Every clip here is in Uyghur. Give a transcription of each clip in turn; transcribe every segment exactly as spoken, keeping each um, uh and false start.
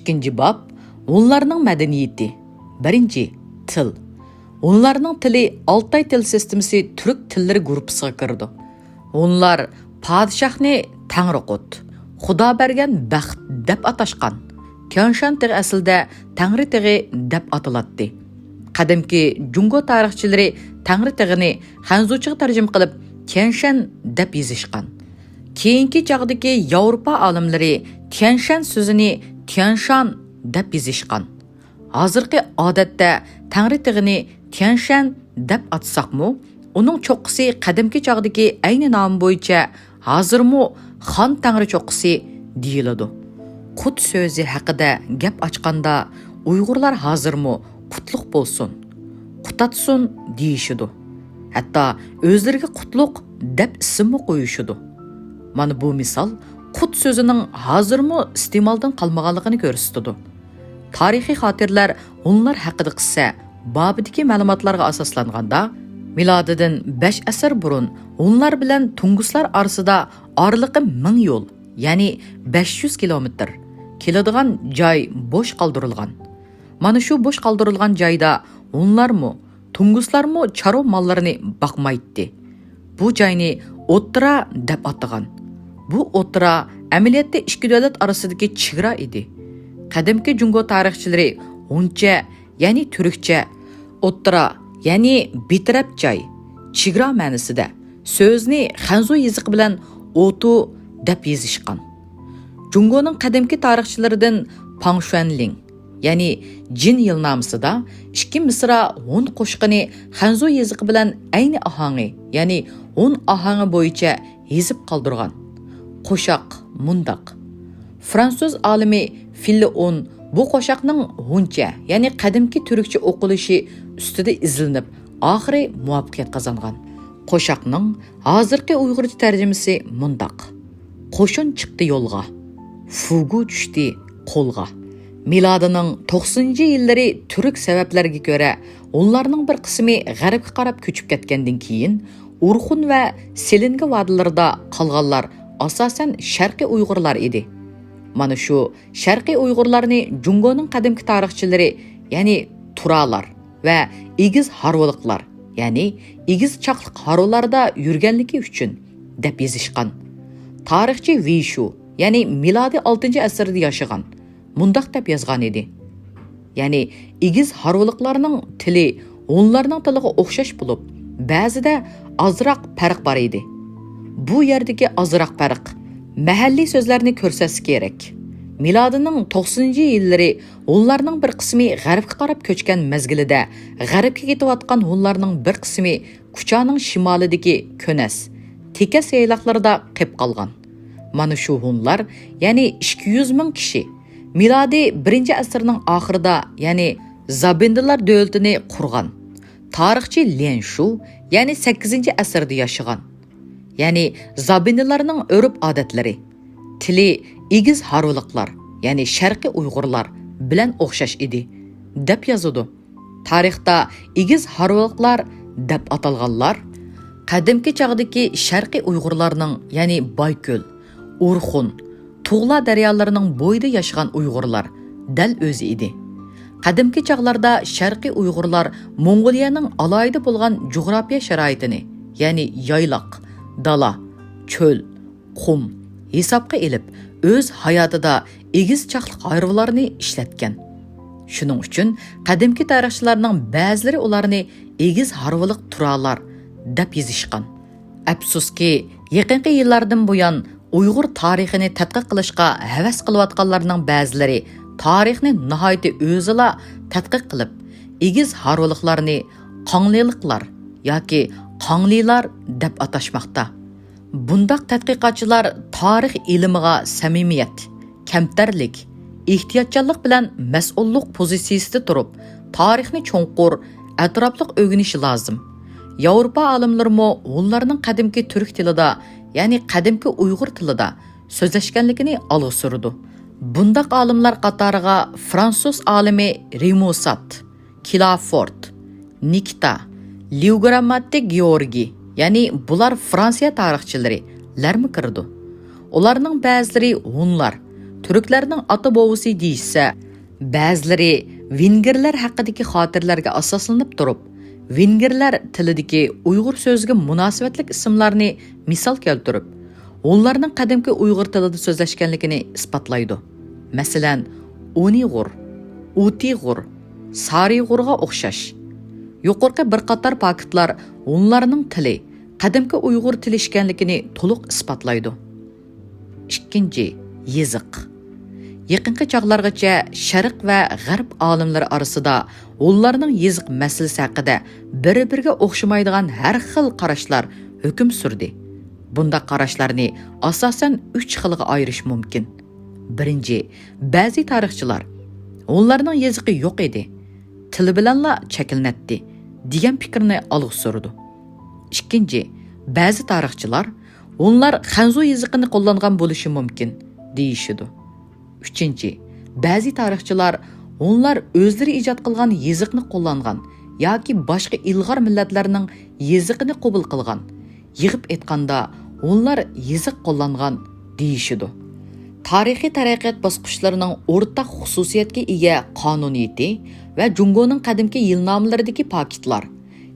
ئىككىنچى باب، ھونلارنىڭ مەدەنىيىتى. بىرىنچى، تىل. ھونلارنىڭ تىلى ئالتاي تىل سىستېمىسى تۈرك تىللىرى گۇرۇپپىسىغا كىرىدۇ. ھونلار پادىشاھنى تەڭرىقۇت، خۇدا بەرگەن بەخت دەپ ئاتاشقان. تيانشان تېغى ئەسلىدە تەڭرى تېغى دەپ ئاتىلاتتى. قەدىمكى جۇڭگو تارىخچىلىرى تەڭرى تېغىنى خەنزۇچىغا تەرجىمە قىلىپ تيەنشەن دەپ يېزىشقان. كېيىنكى چاغدىكى ياۋروپا ئالىملىرى تيەنشەن سۆزىنى تيانشان دەپ يېزىشقان. ھازىرقى ئادەتتە تەڭرى تېغىنى تيەنشەن دەپ ئاتىساقمۇ، ئۇنىڭ چوققىسى قەدىمكى چاغدىكى ئەينى نامى بويىچە ھازىرمۇ خان تەڭرى چوققىسى دېيىلىدۇ. قۇت سۆزى ھەققىدە گەپ ئاچقاندا، ئۇيغۇرلار ھازىرمۇ «قۇتلۇق بولسۇن، قۇتاتسۇن» دېيىشىدۇ. ھەتتا ئۆزلىرىگە قۇتلۇق دەپ ئىسىممۇ قويۇشىدۇ. مانا بۇ مىسال قۇت سۆزىنىڭ ھازىرمۇ ئىستېمالدىن قالمىغانلىقىنى كۆرسىتىدۇ. تارىخىي خاتىرىلەر ھونلار ھەققىدە قىسسە بابىدىكى مەلۇماتلارغا ئاساسلانغاندا، مىلادىدىن بەش ئەسىر بۇرۇن ھونلار بىلەن تۇڭگۇسلار ئارىسىدا ئارىلىقى مىڭ يول، يەنى بەش يۈز كىلومېتىر، كېلىدىغان جاي بوش قالدۇرۇلغان. مانا شۇ بوش قالدۇرۇلغان جايدا ھونلارمۇ، تۇڭگۇسلارمۇ چارۋا ماللىرىنى باقمايتتى. بۇ جاينى ئوتتۇرا دەپ ئاتىغان. بۇ ئوتتۇرا ئەمەلىيەتتە ئىككى دۆلەت ئارىسىدىكى چېگرا ئىدى. قەدىمكى جۇڭگو تارىخچىلىرى ھونچە، يەنى تۈركچە، ئوتتۇرا، يەنى بىتەرەپ جاي، چېگرا مەنىسىدە، سۆزنى خەنزۇ يېزىقى بىلەن ئوتۇ دەپ يېزىشقان. جۇڭگونىڭ قەدىمكى تارىخچىلىرىدىن پاڭ شۈەنلىڭ، يەنى جىن يىلنامىسىدا ئىككى مىسرا ھون قوشىقىنى خەنزۇ يېزىقى بىلەن ئەينى ئاھاڭى، يەنى ھون ئاھاڭى بويىچە يېزىپ قالدۇرغان. قوشاق مۇنداق. فرانسۇز ئالىمى فىللېئون بۇ قوشاقنىڭ ھونچە، يەنى قەدىمكى تۈركچە ئوقۇلۇشى ئۈستىدە ئىزلىنىپ، ئاخىرى مۇۋەپپەقىيەت قازانغان. قوشاقنىڭ ھازىرقى ئۇيغۇرچە تەرجىمىسى مۇنداق: قوشۇن چىقتى يولغا، فۇگۇ چۈشتى قولغا. مىلادىنىڭ توقسىنىنچى يىللىرى تۈرك سەۋەبلەرگە كۆرە، ھونلارنىڭ بىر قىسمى غەربكە قاراپ كۆچۈپ كەتكەندىن كېيىن، ئورخۇن ۋە سېلىنگە ۋادىلىرىدا قالغانلار ئاساسەن شەرقىي ئۇيغۇرلار ئىدى. مانا شۇ شەرقىي ئۇيغۇرلارنى جۇڭگونىڭ قەدىمكى تارىخچىلىرى، يەنى تۇرالار ۋە ئېگىز ھارۋىلىقلار، يەنى ئېگىز چاقلىق ھارۋىلاردا يۈرگەنلىكى ئۈچۈن دەپ يېزىشقان. تارىخچى ۋېي شۇ، يەنى مىلادىي ئالتىنچى ئەسىردە ياشىغان، مۇنداق دەپ يازغان ئىدى. يەنى ئېگىز ھارۋىلىقلارنىڭ تىلى ھونلارنىڭ تىلىغا ئوخشاش بولۇپ، بەزىدە ئازراق پەرق بار ئىدى. بۇ يەردىكى ئازراق پەرق مەھەللىي سۆزلەرنى كۆرسەتسە كېرەك. مىلادىنىڭ توقسىنىنچى يىللىرى ھونلارنىڭ بىر قىسمى غەربكە قاراپ كۆچكەن مەزگىلىدە، غەربكە كېتىۋاتقان ھونلارنىڭ بىر قىسمى كۇچانىڭ شىمالىدىكى كۆنەس، تېكەس يايلاقلىرىدا قېپ قالغان. مانا شۇ ھونلار، يەنى ئىككى يۈز مىڭ كىشى، مىلادىي بىرىنچى ئەسىرنىڭ ئاخىرىدا، يەنى زابىندىلار دۆلىتىنى قۇرغان. تارىخچى ليەن شۇ، يەنى سەككىزىنچى ئەسىردە ياشىغان. يەنى زابىندىلارنىڭ ئۆرپ-ئادەتلىرى، تىلى ئېگىز ھارۋىلىقلار، يەنى شەرقىي ئۇيغۇرلار بىلەن ئوخشاش ئىدى، دەپ يازىدۇ. تارىختا ئېگىز ھارۋىلىقلار دەپ ئاتالغانلار قەدىمكى چاغدىكى شەرقىي ئۇيغۇرلارنىڭ، يەنى بايكۆل، ئورخۇن، تۇغلا دەريالىرىنىڭ بويىدا ياشىغان ئۇيغۇرلار دەل ئۆزى ئىدى. قەدىمكى چاغلاردا شەرقىي ئۇيغۇرلار موڭغۇلىيەنىڭ ئالاھىدە بولغان جۇغراپىيە شارائىتىنى، يەنى يايلاق، دالا، چۆل، قۇم ھېسابقا ئېلىپ، ئۆز ھاياتىدا ئېگىز چاقلىق ھارۋىلارنى ئىشلەتكەن. شۇنىڭ ئۈچۈن قەدىمكى تارىخچىلارنىڭ بەزىلىرى ئۇلارنى ئېگىز ھارۋىلىق تۇرالار دەپ يېزىشقان. ئەپسۇسكى، يېقىنقى يىللاردىن بۇيان ئۇيغۇر تارىخىنى تەتقىق قىلىشقا ھەۋەس قىلىۋاتقانلارنىڭ بەزىلىرى تارىخنى ناھايىتى ئۆزىلا تەتقىق قىلىپ، ئېگىز ھارۋىلىقلارنى قاڭلىلىقلار ياكى قاڭلىلار دەپ ئاتاشماقتا. بۇنداق تەتقىقاتچىلار تارىخ ئىلمىغا سەمىمىيەت، كەمتەرلىك، ئېھتىياتچانلىق بىلەن مەسئۇللۇق پوزىتسىيىسىدە تۇرۇپ، تارىخنى چوڭقۇر، ئەتراپلىق ئۆگىنىشى لازىم. ياۋروپا ئالىملىرىمۇ ھونلارنىڭ قەدىمكى تۈرك تىلىدا، يەنى قەدىمكى ئۇيغۇر تىلىدا سۆزلەشكەنلىكىنى ئالغا سۈرىدۇ. بۇنداق ئالىملار قاتارىغا فرانسۇز ئالىمى رىمۇسات، كىلافورت، نىكتا، ليۇگرامماتىك گېئورگىي، يەنى بۇلار فرانسىيە تارىخچىلىرى، لەرمۇ كىرىدۇ. ئۇلارنىڭ بەزىلىرى ھونلار، تۈركلەرنىڭ ئاتا-بوۋىسى دېيىشسە، بەزىلىرى ۋېنگىرلەر ھەققىدىكى خاتىرىلەرگە ئاساسلىنىپ تۇرۇپ، ۋېنگىرلەر تىلىدىكى ئۇيغۇر سۆزىگە مۇناسىۋەتلىك ئىسىملارنى مىسال كەلتۈرۈپ، ھونلارنىڭ قەدىمكى ئۇيغۇر تىلىدا سۆزلەشكەنلىكىنى ئىسپاتلايدۇ. مەسىلەن، ئۇنىغۇر، ئۇتىغۇر، سارىغۇرغا ئوخشاش. يۇقىرىقى بىر قاتار پاكىتلار ھونلارنىڭ تىلى، قەدىمكى ئۇيغۇر تىلى ئىكەنلىكىنى تولۇق ئىسپاتلايدۇ. ئىككىنچى، يېزىق. يېقىنقى چاغلارغىچە شەرق ۋە غەرب ئالىملىرى ئارىسىدا ھونلارنىڭ يېزىق مەسىلىسى ھەققىدە بىر-بىرىگە ئوخشىمايدىغان ھەر خىل قاراشلار ھۆكۈم سۈردى. بۇنداق قاراشلارنى ئاساسەن ئۈچ خىلغا ئايرىش مۇمكىن. بىرىنچى، بەزى تارىخچىلار ھونلارنىڭ يېزىقى يوق ئىدى، تىلى بىلەنلا چەكلىنەتتى، دېگەن پىكىرنى ئالغا سۈرىدۇ. ئىككىنچى، بەزى تارىخچىلار ھونلار خەنزۇ يېزىقىنى قوللانغان بولۇشى مۇمكىن، دېيىشىدۇ. ئۈچىنچى، بەزى تارىخچىلار ھونلار ئۆزلىرى ئىجاد قىلغان يېزىقنى قوللانغان ياكى باشقا ئىلغار مىللەتلەرنىڭ يېزىقىنى قوبۇل قىلغان، يىغىپ ئېيتقاندا، ھونلار يېزىق قوللانغان، دېيىشىدۇ. تارىخىي تەرەققىيات باسقۇچلىرىنىڭ ئورتاق خۇسۇسىيەتكە ئىگە قانۇنىيىتى ۋە جۇڭگونىڭ قەدىمكى يىلنامىلىرىدىكى پاكىتلار،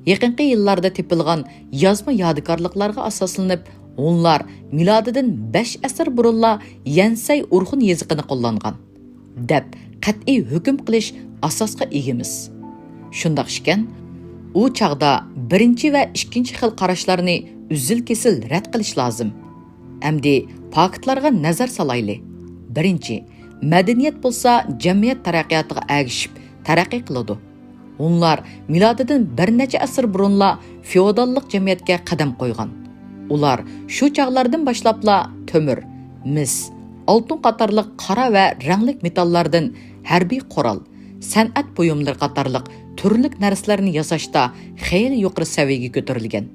يېقىنقى يىللاردا تېپىلغان يازما يادىكارلىقلارغا ئاساسلىنىپ، ھونلار مىلادىدىن بەش ئەسىر بۇرۇنلا يەنسەي ئۇرخۇن يېزىقىنى قوللانغان، دەپ قەتئىي ھۆكۈم قىلىش ئاساسقا ئىگىمىز. شۇنداق ئىكەن، ئۇ چاغدا بىرىنچى ۋە ئىككىنچى خىل قاراشلارنى ئۈزۈل-كېسىل رەت قىلىش لازىم. ئەمدى پاكىتلارغا نەزەر سالايلى. بىرىنچى، مەدەنىيەت بولسا جەمئىيەت تەرەققىياتىغا ئەگىشىپ تەرەققىي قىلىدۇ. ھونلار مىلادىدىن بىر نەچچە ئەسىر بۇرۇنلا فېئوداللىق جەمئىيەتكە قەدەم قويغان. ئۇلار شۇ چاغلاردىن باشلاپلا تۆمۈر، مىس، ئالتۇن قاتارلىق قارا ۋە رەڭلىك مېتاللاردىن ھەربىي قورال، سەنئەت بۇيۇملىرى قاتارلىق تۈرلۈك نەرسىلەرنى ياساشتا خېلى يۇقىرى سەۋىيەگە كۆتۈرۈلگەن.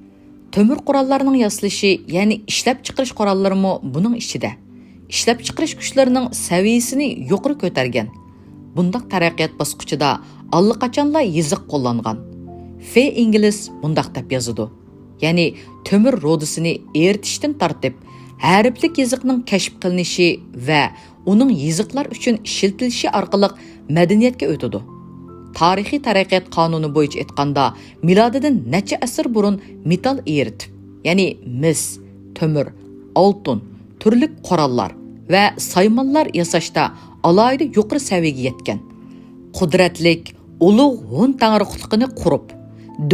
تۆمۈر قوراللارنىڭ ياسىلىشى، يەنى ئىشلەپچىقىرىش قوراللىرىمۇ بۇنىڭ ئىچىدە. ئىشلەپچىقىرىش كۈچلىرىنىڭ سەۋىيىسىنى يۇقىرى كۆتەرگەن. بۇنداق تەرەققىيات باسقۇچىدا ئاللىقاچانلا يېزىق قوللانغان. فې ئىنگلىس مۇنداق دەپ يازىدۇ، يەنى تۆمۈر رۇدىسىنى ئېرىتىشتىن تارتىپ، ھەرپلىك يېزىقنىڭ كەشىپ قىلىنىشى ۋە ئۇنىڭ يېزىقلار ئۈچۈن ئىشلىتىلىشى ئارقىلىق مەدەنىيەتكە ئۆتىدۇ. تارىخىي تەرەققىيات قانۇنى بويىچە ئېيتقاندا، مىلادىدىن نەچچە ئەسىر بۇرۇن مېتال ئېرىتىپ، يەنى مىس، تۆمۈر، ئالتۇن، تۈرلۈك قوراللار ۋە سايمانلار ياساشتا ئالاھىدە يۇقىرى سەۋىيەگە يەتكەن. قۇدرەتلىك، ئۇلۇغ ھون تەڭرىقۇتلۇقىنى قۇرۇپ،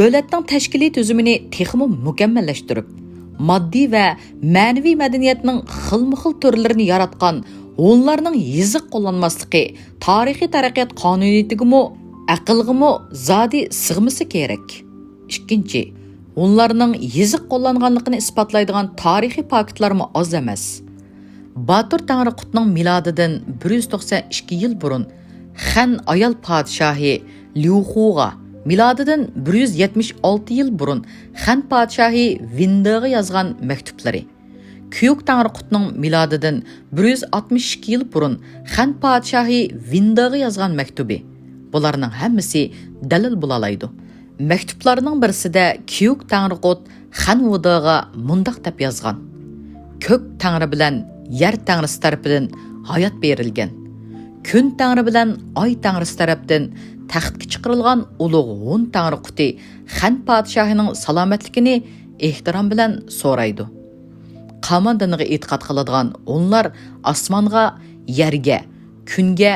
دۆلەتنىڭ تەشكىلىي تۈزۈمىنى تېخىمۇ مۇكەممەللەشتۈرۈپ، ماددىي ۋە مەنىۋى مەدەنىيەتنىڭ خىلمۇخىل تۈرلىرىنى ياراتقان ھونلارنىڭ يېزىق قوللانماسلىقى تارىخىي تەرەققىيات قانۇنىيىتىگىمۇ، ئەقىلگىمۇ زادى سىغمىسا كېرەك. ئىككىنچى، ھونلارنىڭ يېزىق قوللانغانلىقىنى ئىسپاتلايدىغان تارىخىي پاكىتلارمۇ ئاز ئەمەس. باتۇر تەڭرىقۇتنىڭ مىلادىدىن بىر يۈز توقسەن ئىككى يىل بۇرۇن خەن ئايال پادىشاھى ليۇخۇغا، مىلادىدىن بىر يۈز يەتمىش ئالتە يىل بۇرۇن خەن پادىشاھى ۋىندېغا يازغان مەكتۇپلىرى، كيۇك تەڭرىقۇتنىڭ مىلادىدىن بىر يۈز ئاتمىش ئىككى يىل بۇرۇن خەن پادىشاھى ۋىندېغا يازغان مەكتۇبى، بۇلارنىڭ ھەممىسى دەلىل بولالايدۇ. مەكتۇپلارنىڭ بىرسىدە كيۇك تەڭرىقۇت خەن ۋۇدېغا مۇنداق دەپ يازغان: «كۆك تەڭرى بىلەن يەر تەڭرىسى تەرىپىدىن ھايات بېرىلگەن، كۈن تەڭرى بىلەن ئاي تەڭرىسى تەرەپتىن تەختكە چىقىرىلغان ئۇلۇغ ھون تەڭرىقۇتى خەن پادىشاھىنىڭ سالامەتلىكىنى ئېھتىرام بىلەن سورايدۇ.» قامان دىنىغا ئېتىقاد قىلىدىغان ھونلار ئاسمانغا، يەرگە، كۈنگە،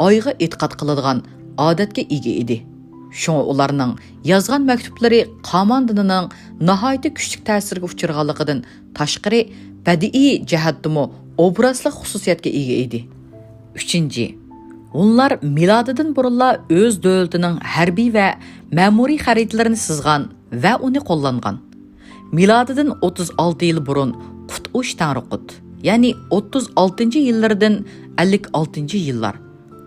ئايغا ئېتىقاد قىلىدىغان ئادەتكە ئىگە ئىدى. شۇڭا ئۇلارنىڭ يازغان مەكتۇپلىرى قامان دىنىنىڭ ناھايىتى كۈچلۈك تەسىرگە ئۇچرىغانلىقىدىن تاشقىرى، بەدىئىي جەھەتتىمۇ ئوبرازلىق خۇسۇسىيەتكە ئىگە ئىدى. ئۈچىنچى، ھونلار مىلادىدىن بۇرۇنلا ئۆز دۆلىتىنىڭ ھەربىي ۋە مەمۇرىي خەرىتىلىرىنى سىزغان ۋە ئۇنى قوللانغان. مىلادىدىن ئوتتۇز ئالتە يىل بۇرۇن قۇتئۇش تەڭرىقۇت، يەنى ئوتتۇز ئالتىنچى يىللىرىدىن ئەللىك ئالتىنچى يىللار،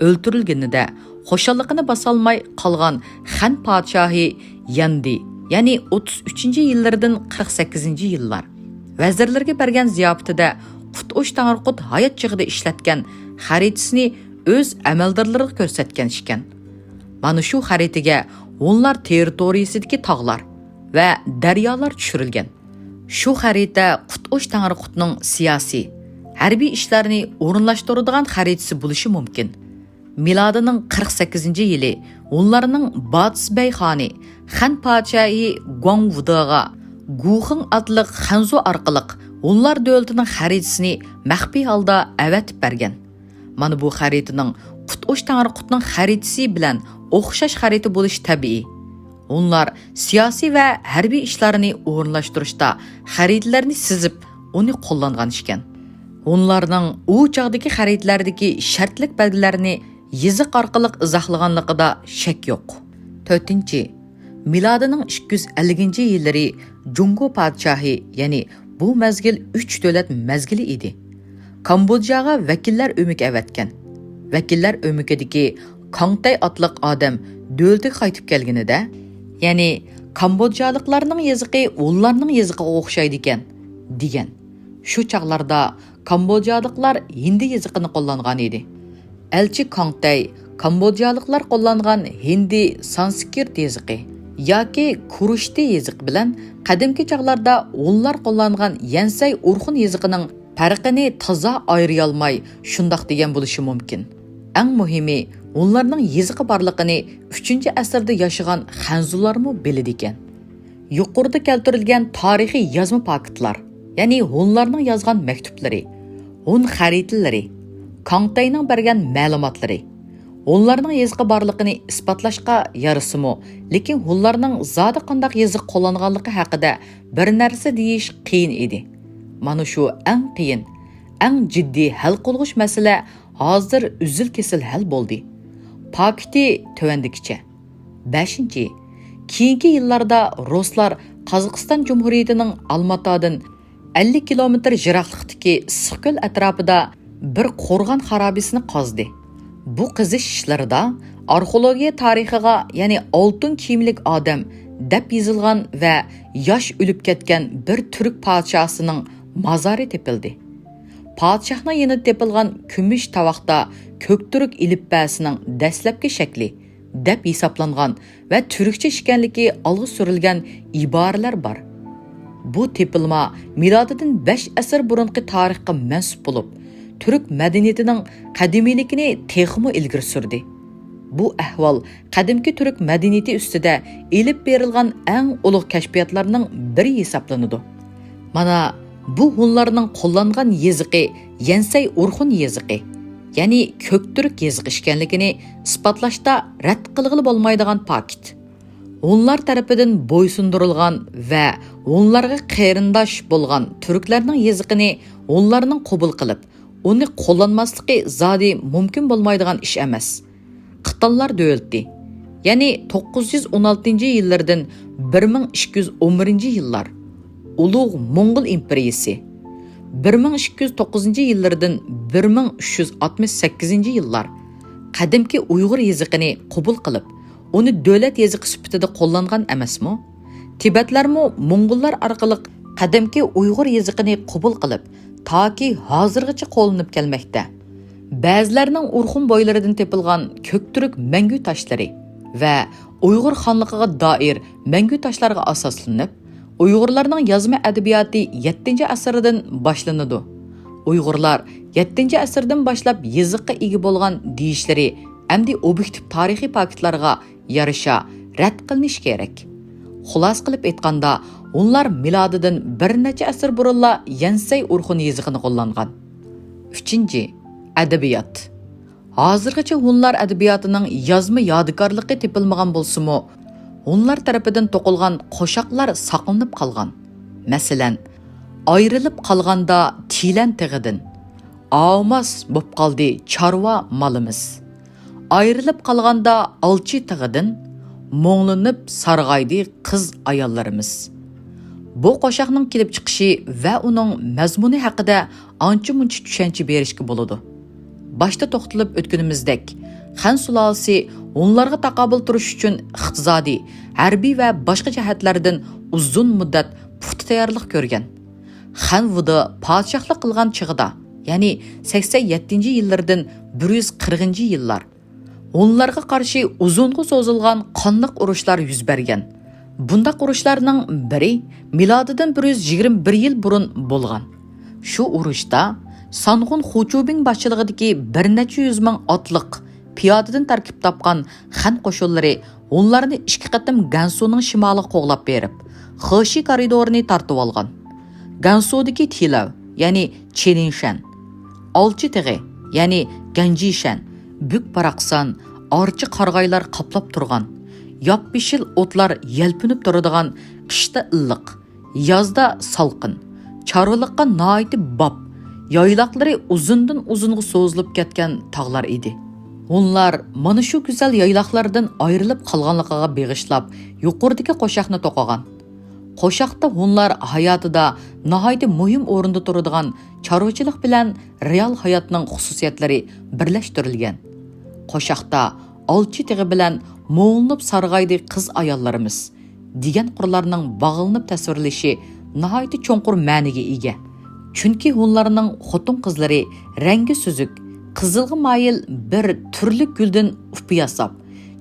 ئۆلتۈرۈلگىنىدە، خۇشاللىقىنى باسالماي قالغان خەن پادىشاھى يەندى، يەنى ئوتتۇز ئۈچىنچى يىللىرىدىن قىرىق سەككىزىنچى يىللار ۋەزىرلىرىگە بەرگەن زىياپىتىدە قۇتئۇش تەڭرىقۇت ھايات چېغىدا ئىشلەتكەن خەرىتىسىنى ئۆز ئەمەلدارلىرىغا كۆرسەتكەن ئىكەن. مانا شۇ خەرىتىگە ھونلار تېررىتورىيىسىدىكى تاغلار ۋە دەريالار چۈشۈرۈلگەن. شۇ خەرىتە قۇتئۇش تەڭرىقۇتنىڭ سىياسىي، ھەربىي ئىشلارنى ئورۇنلاشتۇرىدىغان خەرىتىسى بولۇشى مۇمكىن. مىلادىنىڭ قىرىق سەككىزىنچى يىلى ھونلارنىڭ باتىس بەي خانى خەن پادىشاھى گۇاڭۋۇدېغا گۇخېڭ ئاتلىق خەنزۇ ئارقىلىق ھونلار دۆلىتىنىڭ خەرىتىسىنى مەخپىي ھالدا ئەۋەتىپ بەرگەن. مانا بۇ خەرىتىنىڭ قۇتئۇش تەڭرىقۇتنىڭ خەرىتىسى بىلەن ئوخشاش خەرىتە بولۇشى تەبىئىي. ھونلار سىياسىي ۋە ھەربىي ئىشلارنى ئورۇنلاشتۇرۇشتا خەرىتىلەرنى سىزىپ، ئۇنى قوللانغان ئىكەن. ھونلارنىڭ ئۇ چاغدىكى خەرىتىلەردىكى شەرتلىك بەلگىلەرنى يېزىق ئارقىلىق ئىزاھلىغانلىقىدا شەك يوق. تۆتىنچى، مىلادىنىڭ ئىككى يۈز ئەللىكىنچى يىللىرى جۇڭگو پادىشاھى، يەنى بۇ مەزگىل ئۈچ دۆلەت مەزگىلى ئىدى. كامبودژاغا ۋەكىللەر ئۆمىكى ئەۋەتكەن. ۋەكىللەر ئۆمىكىدىكى كاڭتەي ئاتلىق ئادەم دۆلىتىگە قايتىپ كەلگىنىدە، يەنى كامبودژالىقلارنىڭ يېزىقى ھونلارنىڭ يېزىقىغا ئوخشايدىكەن، دېگەن. شۇ چاغلاردا كامبودژالىقلار ھىندى يېزىقىنى قوللانغان ئىدى. ئەلچى كاڭتەي كامبودژالىقلار قوللانغان ھىندى سانسكرىت يېزىقى ياكى كۇرۇشتى يېزىقى بىلەن قەدىمكى چاغلاردا ھونلار قوللانغان يەنسەي ئۇرخۇن يېزىقىنىڭ پەرقىنى تازا ئايرىيالماي شۇنداق دېگەن بولۇشى مۇمكىن. ئەڭ مۇھىمى، ھونلارنىڭ يېزىقى بارلىقىنى ئۈچىنچى ئەسىردە ياشىغان خەنزۇلارمۇ بىلىدىكەن. يۇقىرىدا كەلتۈرۈلگەن تارىخىي يازما پاكىتلار، يەنى ھونلارنىڭ يازغان مەكتۇپلىرى، ھون خەرىتىلىرى، كاڭتەينىڭ بەرگەن مەلۇماتلىرى، ھونلارنىڭ يېزىقى بارلىقىنى ئىسپاتلاشقا يارىسىمۇ، لېكىن ھونلارنىڭ زادى قانداق يېزىق قوللانغانلىقى ھەققىدە بىر نەرسە دېيىش قىيىن ئىدى. مانا شۇ ئەڭ قىيىن، ئەڭ جىددىي ھەل قىلغۇچ مەسىلە ھازىر ئۈزۈل-كېسىل ھەل بولدى. پاكىتى تۆۋەندىكىچە. بەشىنچى، كېيىنكى يىللاردا رۇسلار قازاقىستان جۇمھۇرىيىتىنىڭ ئالماتادىن ئەللىك كىلومېتىر يىراقلىقتىكى ئىسسىقكۆل ئەتراپىدا بىر قورغان خارابىسىنى قازدى. بۇ قېزىش ئىشلىرىدا ئارخېئولوگىيە تارىخىغا، يەنى ئالتۇن كىيىملىك ئادەم دەپ يېزىلغان ۋە ياش ئۆلۈپ كەتكەن بىر تۈرك پادىشاھىنىڭ مازارى تېپىلدى. پادىشاھنىڭ يېنىدا تېپىلغان كۈمۈش تاۋاقتا كۆكتۈرك ئېلىپبەسىنىڭ دەسلەپكى شەكلى دەپ ھېسابلانغان ۋە تۈركچە ئىكەنلىكى ئالغا سۈرۈلگەن ئىبارىلەر بار. بۇ تېپىلما مىلادىدىن بەش ئەسىر بۇرۇنقى تارىخقا مەنسۇپ بولۇپ، تۈرك مەدەنىيىتىنىڭ قەدىمىيلىكىنى تېخىمۇ ئىلگىرى سۈردى. بۇ ئەھۋال قەدىمكى تۈرك مەدەنىيىتى ئۈستىدە ئېلىپ بېرىلغان ئەڭ ئۇلۇغ كەشپىياتلارنىڭ بىرى ھېسابلىنىدۇ. مانا بۇ ھونلارنىڭ قوللانغان يېزىقى يەنسەي ئۇرخۇن يېزىقى، يەنى كۆكتۈرك يېزىقى ئىكەنلىكىنى ئىسپاتلاشتا رەت قىلغىلى بولمايدىغان پاكىت. ھونلار تەرىپىدىن بويسۇندۇرۇلغان ۋە ھونلارغا قېرىنداش بولغان تۈركلەرنىڭ يېزىقىنى ھونلارنىڭ قوبۇل قىلىپ، ئۇنى قوللانماسلىقى زادى مۇمكىن بولمايدىغان ئىش ئەمەس. قىتانلار دۆلىتى، يەنى توققۇز يۈز ئون ئالتىنچى يىللىرىدىن بىر مىڭ ئىككى يۈز ئون بىرىنچى يىللار، ئۇلۇغ موڭغۇل ئىمپېرىيىسى، بىر مىڭ ئىككى يۈز توققۇزىنچى يىللىرىدىن بىر مىڭ ئۈچ يۈز ئاتمىش سەككىزىنچى يىللار، قەدىمكى ئۇيغۇر يېزىقىنى قوبۇل قىلىپ، ئۇنى دۆلەت يېزىقى سۈپىتىدە قوللانغان ئەمەسمۇ؟ تىبەتلەرمۇ موڭغۇللار ئارقىلىق قەدىمكى ئۇيغۇر يېزىقىنى قوبۇل قىلىپ، تاكى ھازىرغىچە قوللىنىپ كەلمەكتە. بەزىلەرنىڭ ئورخۇن بويلىرىدىن تېپىلغان كۆكتۈرك مەڭگۈ تاشلىرى ۋە ئۇيغۇر خانلىقىغا دائىر مەڭگۈ تاشلارغا ئاساسلىنىپ، ئۇيغۇرلارنىڭ يازما ئەدەبىياتى يەتتىنچى ئەسىردىن باشلىنىدۇ. ئۇيغۇرلار يەتتىنچى ئەسىردىن باشلاپ يېزىققا ئىگە بولغان دېيىشلىرى ئەمدى ئوبيېكتىپ تارىخىي پاكىتلارغا يارىشا رەت قىلىنىشى كېرەك. خۇلاسە قىلىپ ئېيتقاندا، ھونلار مىلادىدىن بىر نەچچە ئەسىر بۇرۇنلا يەنسەي ئورخۇن يېزىقىنى قوللانغان. ئۈچىنچى، ئەدەبىيات. ھازىرغىچە ھونلار ئەدەبىياتىنىڭ يازما يادىكارلىقى تېپىلمىغان بولسىمۇ، ھونلار تەرىپىدىن توقۇلغان قوشاقلار ساقلىنىپ قالغان. مەسىلەن، ئايرىلىپ قالغاندا تىلەن تېغىدىن، ئاۋۇماس بوپ قالدى چارۋا مالىمىز. ئايرىلىپ قالغاندا ئالچى تېغىدىن، مۇڭلىنىپ سارغايدى قىز ئاياللىرىمىز. بۇ قوشاقنىڭ كېلىپ چىقىشى ۋە ئۇنىڭ مەزمۇنى ھەققىدە ئانچە-مۇنچە چۈشەنچە بېرىشكە بولىدۇ. باشتا توختىلىپ ئۆتكىنىمىزدەك، خەن سۇلالىسى ھونلارغا تاقابىل تۇرۇش ئۈچۈن ئىقتىسادىي، ھەربىي ۋە باشقا جەھەتلەردىن ئۇزۇن مۇددەت پۇختا تەييارلىق كۆرگەن. خەن ۋۇدا پادىشاھلىق قىلغان چېغىدا، يەنى سەكسەن يەتتىنچى يىللىرىدىن بىر يۈز قىرىقىنچى يىللار، ھونلارغا قارشى ئۇزۇنغا سوزۇلغان قانلىق ئۇرۇشلار يۈز بەرگەن. بۇنداق ئۇرۇشلارنىڭ بىرى مىلادىدىن بىر يۈز يىگىرمە بىر يىل بۇرۇن بولغان. شۇ ئۇرۇشتا سانغۇن خۇچۇبىڭ باشچىلىقىدىكى بىر نەچچە يۈز مىڭ ئاتلىق پىيادىدىن تەركىب تاپقان خەن قوشۇنلىرى ھونلارنى ئىككى قېتىم گەنسۇنىڭ شىمالىغا قوغلاپ بېرىپ، خېشى كارىدورىنى تارتىۋالغان. گەنسۇدىكى تىلەۋ، يەنى چېنىنشەن، ئالچى تېغى، يەنى گەنجىشەن، بۈك-باراقسان، ئارچا قارىغايلار قاپلاپ تۇرغان، ياپيېشىل ئوتلار يەلپۈنۈپ تۇرىدىغان، قىشتا ئىللىق، يازدا سالقىن، چارۋىلىققا ناھايىتى باب، يايلاقلىرى ئۇزۇندىن ئۇزۇنغا سوزۇلۇپ كەتكەن تاغلار ئىدى. ھونلار مانا شۇ گۈزەل يايلاقلاردىن ئايرىلىپ قالغانلىقىغا بېغىشلاپ، يۇقىرىدىكى قوشاقنى توقۇغان. قوشاقتا ھونلار ھاياتىدا ناھايىتى مۇھىم ئورۇندا تۇرىدىغان چارۋىچىلىق بىلەن رېئال ھاياتنىڭ خۇسۇسىيەتلىرى بىرلەشتۈرۈلگەن. قوشاقتا ئالچى تېغى بىلەن مۇڭلىنىپ سارغايدى قىز-ئاياللىرىمىز دېگەن قۇرلارنىڭ باغلىنىپ تەسۋىرلىشى ناھايىتى چوڭقۇر مەنىگە ئىگە. چۈنكى ھونلارنىڭ خوتۇن-قىزلىرى رەڭگى سۈزۈك، قىزىلغا مايىل بىر تۈرلۈك گۈلدىن ئۇپا ياساپ،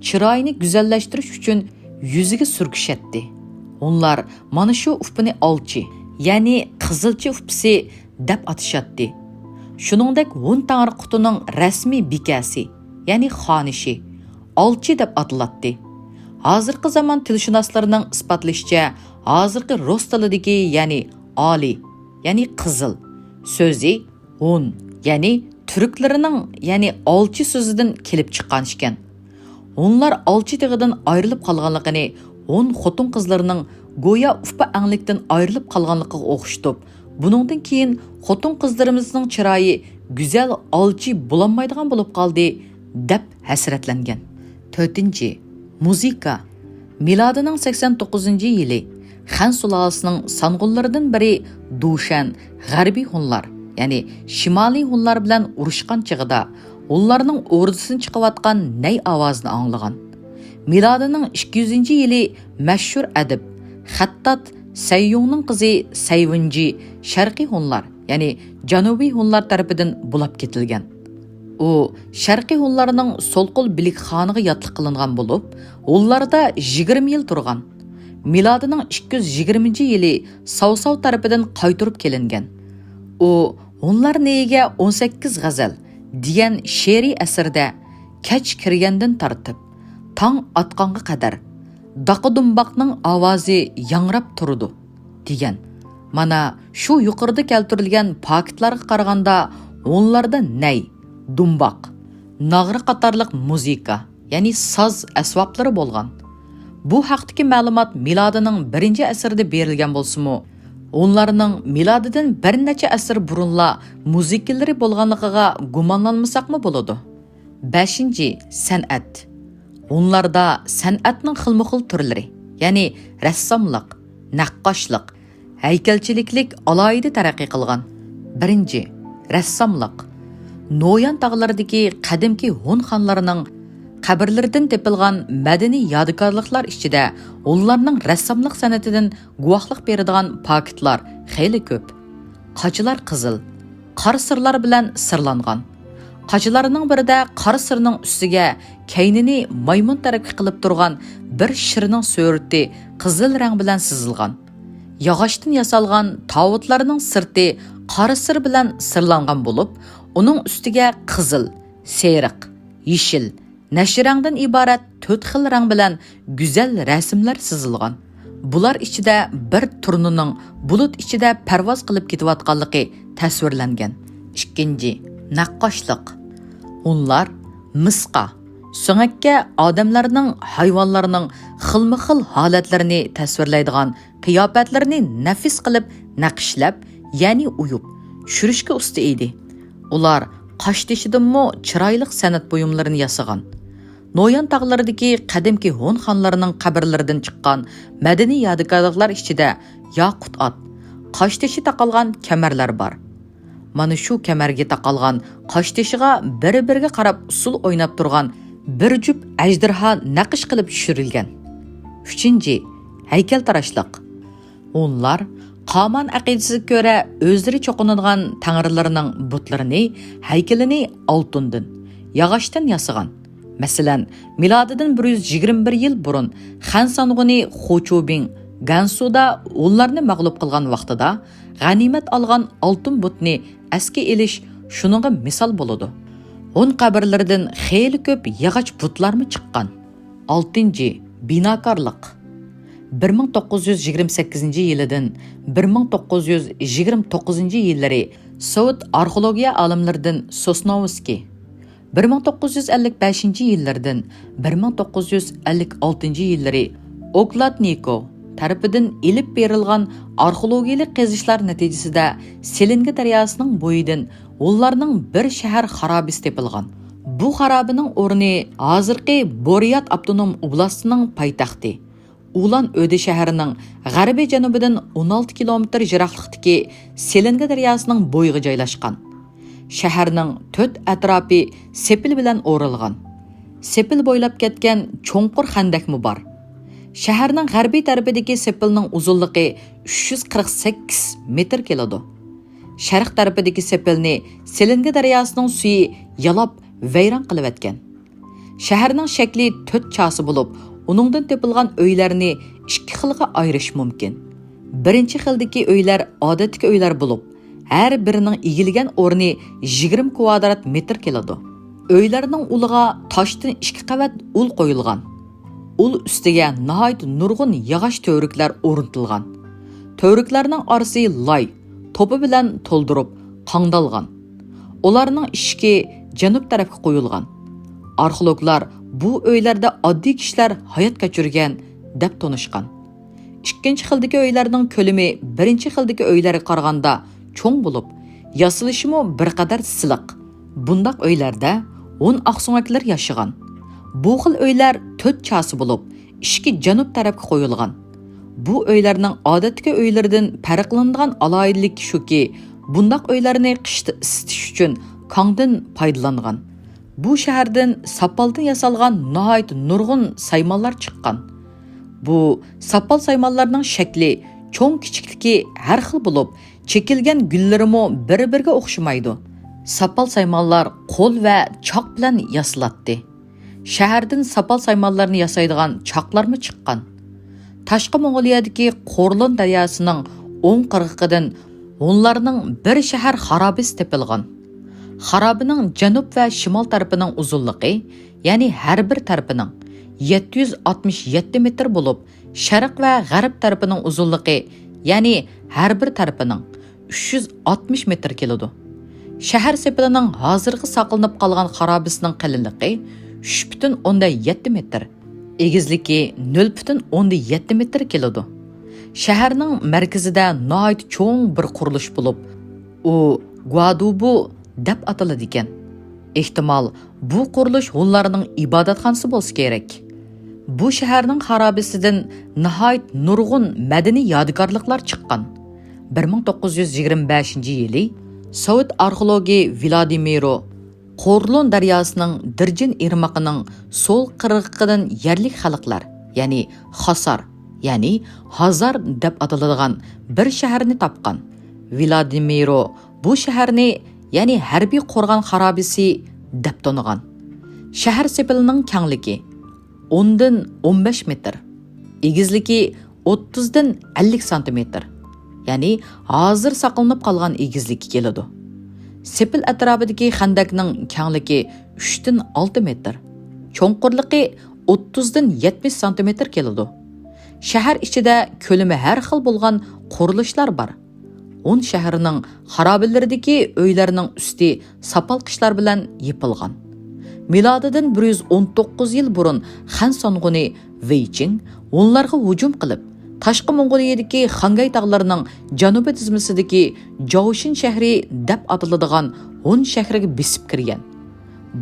چىرايىنى گۈزەللەشتۈرۈش ئۈچۈن يۈزىگە سۈركىشەتتى. ھونلار مانا شۇ ئۇپىنى ئالچى، يەنى قىزىلچا ئۇپىسى دەپ ئاتىشاتتى. شۇنىڭدەك ھون تەڭرى قۇتىنىڭ رەسمىي بىكەسى، يەنى خانىشى، ئالچى دەپ ئاتىلاتتى. ھازىرقى زامان تىلشۇناسلىرىنىڭ ئىسپاتلىشىچە، ھازىرقى رۇس تىلىدىكى، يەنى ئالى، يەنى قىزىل سۆزى ھون، يەنى تۈركلىرىنىڭ، يەنى ئالچى سۆزىدىن كېلىپ چىققان ئىكەن. ھونلار ئالچى تېغىدىن ئايرىلىپ قالغانلىقىنى ھون خوتۇن-قىزلىرىنىڭ گويا ئۇپا ئەڭلىكتىن ئايرىلىپ قالغانلىقىغا ئوخشىتىپ، بۇنىڭدىن كېيىن خوتۇن-قىزلىرىمىزنىڭ چىرايى گۈزەل ئالچى بولالمايدىغان بولۇپ قالدى، دەپ ھەسرەتلەنگەن. تۆتىنچى، مۇزىكا. مىلادىنىڭ سەكسەن توققۇزىنچى يىلى خەن سۇلالىسىنىڭ سانغۇنلىرىدىن بىرى دۇشەن غەربىي ھونلار، يەنى شىمالىي ھونلار بىلەن ئۇرۇشقان چېغىدا، ھونلارنىڭ ئوردىسىدىن چىقىۋاتقان نەي ئاۋازىنى ئاڭلىغان. مىلادىنىڭ ئىككى يۈزىنچى يىلى مەشھۇر ئەدىب، خەتتات سەييۇڭنىڭ قىزى سەيۋىنجى شەرقىي ھونلار، يەنى جەنۇبىي ھونلار تەرىپىدىن بۇلاپ كېتىلگەن. ئۇ شەرقىي ھونلارنىڭ سول قول بىلىك خانىغا ياتلىق قىلىنغان بولۇپ، ھونلاردا يىگىرمە يىل تۇرغان. مىلادىنىڭ ئىككى يۈز يىگىرمىنچى يىلى ساۋساۋ تەرىپىدىن قايتۇرۇپ كېلىنگەن. ئۇ ھونلار نېيىگە ئون سەككىز غەزەل دېگەن شېئىرىي ئەسىرىدە، كەچ كىرگەندىن تارتىپ تاڭ ئاتقانغا قەدەر داقا دۇمباقنىڭ ئاۋازى ياڭراپ تۇرىدۇ، دېگەن. مانا شۇ يۇقىرىدا كەلتۈرۈلگەن پاكىتلارغا قارىغاندا، ھونلاردا نەي، دۇمباق، ناغرا قاتارلىق مۇزىكا، يەنى ساز ئەسۋابلىرى بولغان. بۇ ھەقتىكى مەلۇمات مىلادىنىڭ بىرىنچى ئەسىرىدە بېرىلگەن بولسىمۇ، ھونلارنىڭ مىلادىدىن بىر نەچچە ئەسىر بۇرۇنلا مۇزىكىلىرى بولغانلىقىغا گۇمانلانمىساقمۇ بولىدۇ. بەشىنچى، سەنئەت. ھونلاردا سەنئەتنىڭ خىلمۇخىل تۈرلىرى، يەنى رەسساملىق، نەققاشلىق، ھەيكەلچىلىكلىك ئالاھىدە تەرەققىي قىلغان. بىرىنچى، رەسساملىق. نويان تاغلىرىدىكى قەدىمكى ھون خانلىرىنىڭ قەبرىلىرىدىن تېپىلغان مەدەنىي يادىكارلىقلار ئىچىدە ھونلارنىڭ رەسساملىق سەنئىتىدىن گۇۋاھلىق بېرىدىغان پاكىتلار خېلى كۆپ. قاچىلار قىزىل، قارا سىرلار بىلەن سىرلانغان. قاچىلارنىڭ بىرىدە قارا سىرنىڭ ئۈستىگە كەينىنى مايمۇن تەرەپكە قىلىپ تۇرغان بىر شىرنىڭ سۈرىتى قىزىل رەڭ بىلەن سىزىلغان. ياغاچتىن ياسالغان تاۋۇتلارنىڭ سىرتى قارا سىر بىلەن سىرلانغان بولۇپ، ئۇنىڭ ئۈستىگە قىزىل، سېرىق، يېشىل، نەشرەڭدىن ئىبارەت تۆت خىل رەڭ بىلەن گۈزەل رەسىملەر سىزىلغان. بۇلار ئىچىدە بىر تۇرنىنىڭ بۇلۇت ئىچىدە پەرۋاز قىلىپ كېتىۋاتقانلىقى تەسۋىرلەنگەن. ئىككىنچى، نەققاشلىق. ھونلار مىسقا، سۆڭەككە ئادەملەرنىڭ، ھايۋانلارنىڭ خىلمۇ خىل ھالەتلىرىنى تەسۋىرلەيدىغان قىياپەتلىرىنى نەپىس قىلىپ نەقىشلەپ، يەنى ئويۇپ چۈشۈرۈشكە ئۇستا ئىدى. ئۇلار قاشتېشىدىنمۇ چىرايلىق سەنئەت بۇيۇملىرىنى ياسىغان. نويان تاغلىرىدىكى قەدىمكى ھون خانلىرىنىڭ قەبرىلىرىدىن چىققان مەدەنىي يادىكارلىقلار ئىچىدە ياقۇت ئات، قاشتېشى تاقالغان كەمەرلەر بار. مانا شۇ كەمەرگە تاقالغان قاشتېشىغا بىر-بىرىگە قاراپ ئۇسسۇل ئويناپ تۇرغان بىر جۈپ ئەجدىرھا نەقىش قىلىپ چۈشۈرۈلگەن. ئۈچىنچى، ھەيكەلتىراشلىق. ھونلار قامان ئەقىدىسىگە كۆرە ئۆزلىرى چوقۇنىدىغان تەڭرىلىرىنىڭ بۇتلىرىنى، ھەيكىلىنى ئالتۇندىن، ياغاچتىن ياسىغان. مەسىلەن، مىلادىدىن بىر يۈز يىگىرمە بىر يىل بۇرۇن خەن سانغۇنى خۇچۇبىڭ گەنسۇدا ھونلارنى مەغلۇپ قىلغان ۋاقتىدا غەنىيمەت ئالغان ئالتۇن بۇتنى ئەسكە ئېلىش شۇنىڭغا مىسال بولىدۇ. ھون قەبرىلىرىدىن خېلى كۆپ ياغاچ بۇتلارمۇ چىققان. ئالتىنچى، بىناكارلىق. بىر مىڭ توققۇز يۈز يىگىرمە سەككىزىنچى يىلىدىن بىر مىڭ توققۇز يۈز يىگىرمە توققۇزىنچى يىللىرى سوۋېت ئارخېئولوگىيە ئالىملىرىدىن سوسنوۋسكىي، بىر مىڭ توققۇز يۈز ئەللىك بەشىنچى يىللىرىدىن بىر مىڭ توققۇز يۈز ئەللىك ئالتىنچى يىللىرى ئوكلادنىكوۋ تەرىپىدىن ئېلىپ بېرىلغان ئارخېئولوگىيەلىك قېزىشلار نەتىجىسىدە سېلىنگا دەرياسىنىڭ بويىدىن ھونلارنىڭ بىر شەھەر خارابىسى تېپىلغان. بۇ خارابىنىڭ ئورنى ھازىرقى بۇريات ئاپتونوم ئوبلاستىنىڭ پايتەختى ئۇلان ئۆدە شەھىرىنىڭ غەربىي جەنۇبىدىن ئون ئالتە كىلومېتىر يىراقلىقتىكى سېلىنگا دەرياسىنىڭ بويىغا جايلاشقان. شەھەرنىڭ تۆت ئەتراپى سېپىل بىلەن ئورالغان. سېپىل بويلاپ كەتكەن چوڭقۇر خەندەكمۇ بار. شەھەرنىڭ غەربىي تەرىپىدىكى سېپىلنىڭ ئۇزۇنلۇقى ئۈچ يۈز قىرىق سەككىز مېتىر كېلىدۇ. شەرق تەرىپىدىكى سېپىلنى سېلىنگا دەرياسىنىڭ سۈيى يالاپ ۋەيران قىلىۋەتكەن. شەھەرنىڭ شەكلى تۆت چاسا بولۇپ، ئۇنىڭدىن تېپىلغان ئۆيلەرنى ئىككى خىلغا ئايرىش مۇمكىن. بىرىنچى خىلدىكى ئۆيلەر ئادەتتىكى ئۆيلەر بولۇپ، ھەر بىرىنىڭ ئىگىلىگەن ئورنى يىگىرمە كۋادرات مېتىر كېلىدۇ. ئۆيلەرنىڭ ئۇلىغا تاشتىن ئىككى قەۋەت ئۇل قويۇلغان. ئۇل ئۈستىگە ناھايىتى نۇرغۇن ياغاچ تۈۋرۈكلەر ئورنىتىلغان. تۈۋرۈكلەرنىڭ ئارىسى لاي، توپا بىلەن تولدۇرۇپ قاڭدالغان. ئۇلارنىڭ ئىشىكى جەنۇب تەرەپكە قويۇلغان. ئارخېئولوگلار بۇ ئۆيلەردە ئاددىي كىشىلەر ھايات كەچۈرگەن، دەپ تونۇشقان. ئىككىنچى خىلدىكى ئۆيلەرنىڭ كۆلىمى بىرىنچى خىلدىكى ئۆيلەرگە قارىغاندا چوڭ بولۇپ، ياسىلىشىمۇ بىر قەدەر سىلىق. بۇنداق ئۆيلەردە ھون ئاقسۆڭەكلىرى ياشىغان. بۇ خىل ئۆيلەر تۆت چاسا بولۇپ، ئىشىكى جەنۇب تەرەپكە قويۇلغان. بۇ ئۆيلەرنىڭ ئادەتتىكى ئۆيلىرىدىن پەرقلىنىدىغان ئالاھىدىلىكى شۇكى، بۇنداق ئۆيلەرنى قىشتا ئىسسىتىش ئۈچۈن كاڭدىن پايدىلانغان. بۇ شەھەردىن ساپالدىن ياسالغان ناھايىتى نۇرغۇن سايمانلار چىققان. بۇ ساپال سايمانلارنىڭ شەكلى، چوڭ كىچىكلىكى ھەر خىل بولۇپ، چېكىلگەن گۈللىرىمۇ بىر-بىرىگە ئوخشىمايدۇ. ساپال سايمانلار قول ۋە چاق بىلەن ياسىلاتتى. شەھەردىن ساپال سايمانلارنى ياسايدىغان چاقلارمۇ چىققان. تاشقى موڭغۇلىيەدىكى قورلون دەرياسىنىڭ ئوڭ قىرغىقىدىن ھونلارنىڭ بىر شەھەر خارابىسى تېپىلغان. خارابىنىڭ جەنۇب ۋە شىمال تەرىپىنىڭ ئۇزۇنلۇقى، يەنى ھەر بىر تەرىپىنىڭ يەتتە يۈز ئاتمىش يەتتە مېتىر بولۇپ، شەرق ۋە غەرب تەرىپىنىڭ ئۇزۇنلۇقى، يەنى ھەر بىر تەرىپىنىڭ ئۈچ يۈز ئاتمىش مېتىر كېلىدۇ. شەھەر سېپىلىنىڭ ھازىرقى ساقلىنىپ قالغان خارابىسىنىڭ قېلىنلىقى ئۈچ پۈتۈن ئوندىن يەتتە مېتىر، ئېگىزلىكى نۆل پۈتۈن ئوندىن يەتتە مېتىر كېلىدۇ. شەھەرنىڭ مەركىزىدە ناھايىتى چوڭ بىر قۇرۇلۇش بولۇپ، ئۇ گۇادۇبۇ دەپ ئاتىلىدىكەن. ئېھتىمال، بۇ قۇرۇلۇش ھونلارنىڭ ئىبادەتخانىسى بولسا كېرەك. بۇ شەھەرنىڭ خارابىسىدىن ناھايىتى نۇرغۇن مەدەنىي يادىكارلىقلار چىققان. بىر مىڭ توققۇز يۈز يىگىرمە بەشىنچى يىلى سوۋېت ئارخېئولوگى ۋلادىمىرو قورلون دەرياسىنىڭ دىرجىن ئىرمىقىنىڭ سول قىرغىقىدىن يەرلىك خەلقلەر، يەنى خاسار، يەنى ھازار دەپ ئاتىلىدىغان بىر شەھەرنى تاپقان. ۋلادىمىرو بۇ شەھەرنى، يەنى ھەربىي قورغان خارابىسى دەپ تونۇغان. شەھەر سېپىلىنىڭ كەڭلىكى ئوندىن ئون بەش مېتىر، ئېگىزلىكى ئوتتۇزدىن ئەللىك سانتىمېتىر، يەنى ھازىر ساقلىنىپ قالغان ئېگىزلىككە كېلىدۇ. سېپىل ئەتراپىدىكى خەندەكنىڭ كەڭلىكى ئۈچتىن ئالتە مېتىر، چوڭقۇرلۇقى ئوتتۇزدىن يەتمىش سانتىمېتىر كېلىدۇ. شەھەر ئىچىدە كۆلىمى ھەر خىل بولغان قۇرۇلۇشلار بار. ھون شەھىرىنىڭ خارابىلىرىدىكى ئۆيلەرنىڭ ئۈستى ساپال قىشلار بىلەن يېپىلغان. مىلادىدىن بىر يۈز ئون توققۇز يىل بۇرۇن خەن سانغۇنى ۋېي چىڭ ھونلارغا ھۇجۇم قىلىپ، تاشقى موڭغۇلىيەدىكى خاڭگەي تاغلىرىنىڭ جەنۇبىي تىزمىسىدىكى جاۋشىن شەھىرى دەپ ئاتىلىدىغان ھون شەھىرىگە بېسىپ كىرگەن.